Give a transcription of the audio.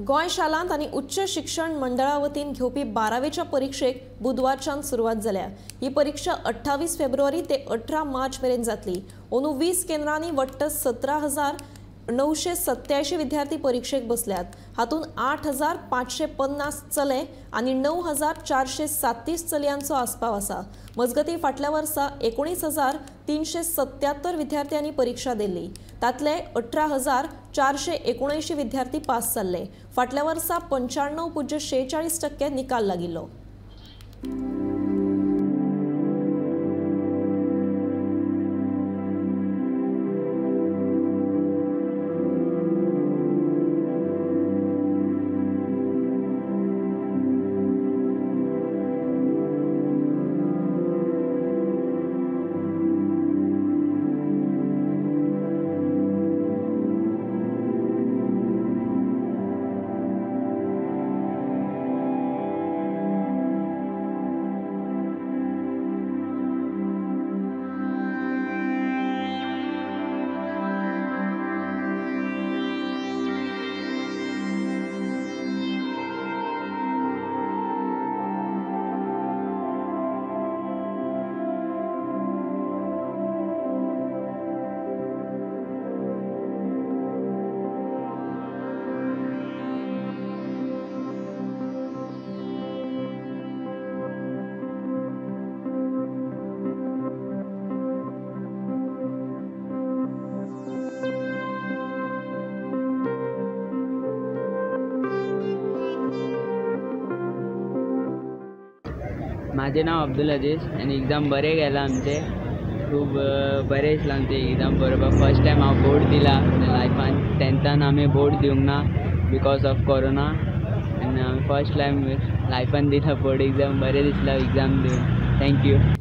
गोंय शालांत आनी उच्च शिक्षण मंडळा वतीन घेवपी 12वेच्या परिक्षेक बुधवारच्यान सुरवात जाल्या। ही परीक्षा 28 फेब्रुवारी ते 18 मार्च मेरेन जातली। अंदू 20 केंद्रांनी वट्ट 17,987 विद्यार्थी परीक्षेक बसल्यात। हातूंत 8,550 चले आनी 9,437 चलयांचो आस्पाव आसा। मजगती फाटल्या वर्सा 19,377 विद्यार्थ्यांनी परीक्षा दिल्ली, तातले 18,479 विद्यार्थी पास जाल्ले। फाटल्या वर्सा 95.46% निकाल लागिल्लो। माझे नाव अब्दुल अजीज आनी एग्जाम बरें गेलां आमचें, खूब बरें दिसलां आमचें एग्जाम बरोवपाक। फर्स्ट टायम हांव बोर्ड दिला लायफान, टेंथान आमी बोर्ड दिवंक ना because of corona, आनी हांवें फर्स्ट टायम लायफान दिला बोर्ड एग्जाम, बरें दिसलां एग्जाम दिवन। Thank you.